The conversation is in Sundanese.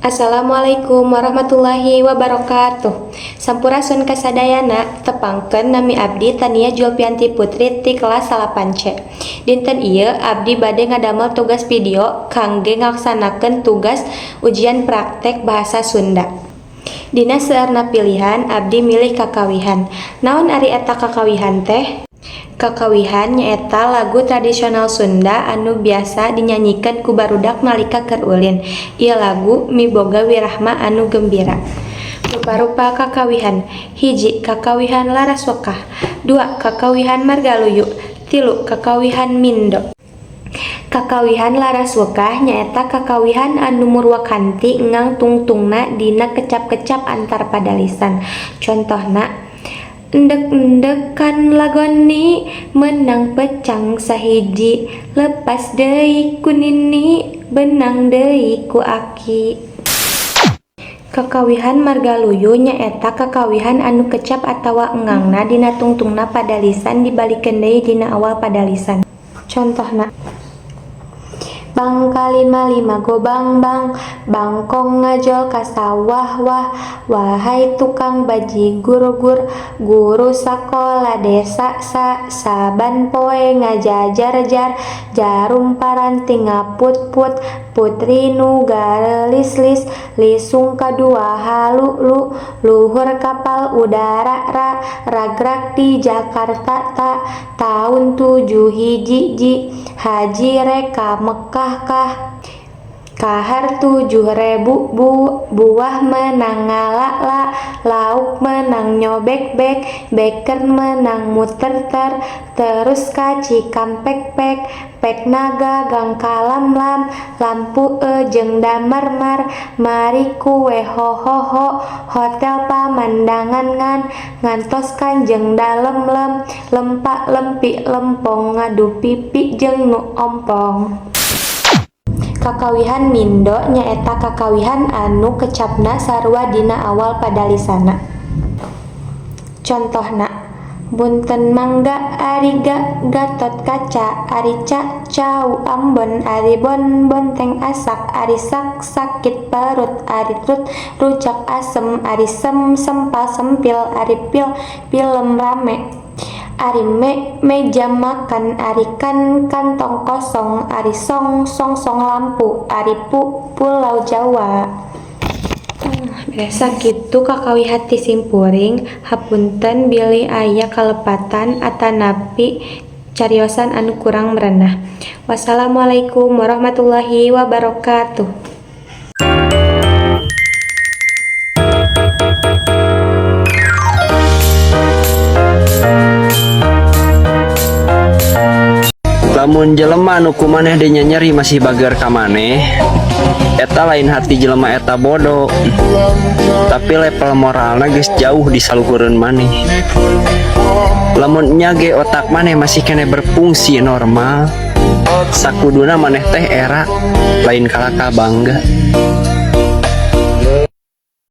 Assalamualaikum warahmatullahi wabarakatuh. Sampurasun kasadayana, tepangkeun nami abdi Tania Julpianti Putri ti kelas 8C. Dinten ieu abdi bade ngadamel tugas video kangge ngalaksanakeun tugas ujian praktek bahasa Sunda. Dina seueurna pilihan, abdi milih kakawihan. Naon ari eta kakawihan teh? Kakawihan nyaeta lagu tradisional Sunda anu biasa dinyanyikeun ku barudak nalika keur ulin. Ieu lagu miboga wirahma anu gembira. Rupa-rupa kakawihan: 1. Kakawihan Laras Wekah, 2. Kakawihan Margaluyu, 3. Kakawihan Mindo. Kakawihan Laras Wekah nyaeta kakawihan anu murwakanti ngang tungtungna dina kecap-kecap antar padalisan. Contohna: Endek-endekan lagoni, meunang pecang sahiji, lepas deui ku nini, beunang deui ku aki. Kakawihan Margaluyu nyaeta kakawihan anu kecap atawa engangna dina tungtungna padalisan dibalikeun deui dina awal padalisan. Contohna: Bangka lima-lima gobang bang, bangkong ngajol ka sawah wah, wahai tukang bajigur gur, guru sakola desa sa, saban poe ngajajar jar, jarum paranti ngaput-put, putri nu gareulis lis, lisung kadua halu lu, luhur kapal udara ra, ragrag di Jakarta ta, taun 71 ji, haji rek ka Mekkah kah, kahar 7000 bu, buah meunang ngala la, lauk meunang nyobek bek, beker meunang muter ter, terus ka Cikampek pek, pekna gagang ka lam lam, lampu jeung damar mar, mari kue ho ho ho, hotel pamandangan ngan, ngantos kanjeng dalem lem, lempa lempi lempong ngadu pipi jeung nu ompong. Kakawihan Mindo nyaeta kakawihan anu kecapna sarua dina awal padalisanna. Contohna: Bunten mangga ari ga Gatotkaca ari ca cau Ambon ari bon bonteng asak ari sak sakit perut ari rut rujak asem ari sem sempal sempil ari pil pilem rame ari me meja makan ari kan kantong kosong ari song songsong lampu ari pu pulau Jawa. Sakitu kakawihan ti simkuring, hapunten bilih aya kalepatan atanapi cariosan anu kurang merenah. Wassalamualaikum warahmatullahi wabarakatuh. Lamun jelema nu ku maneh dinyanyeri masih bager ka maneh, eta lain hati jelema eta bodoh, tapi level moralna geus jauh di saluhureun maneh. Lamun nya ge otak maneh masih keneh berfungsi normal, sakuduna maneh teh era, lain kalaka bangga.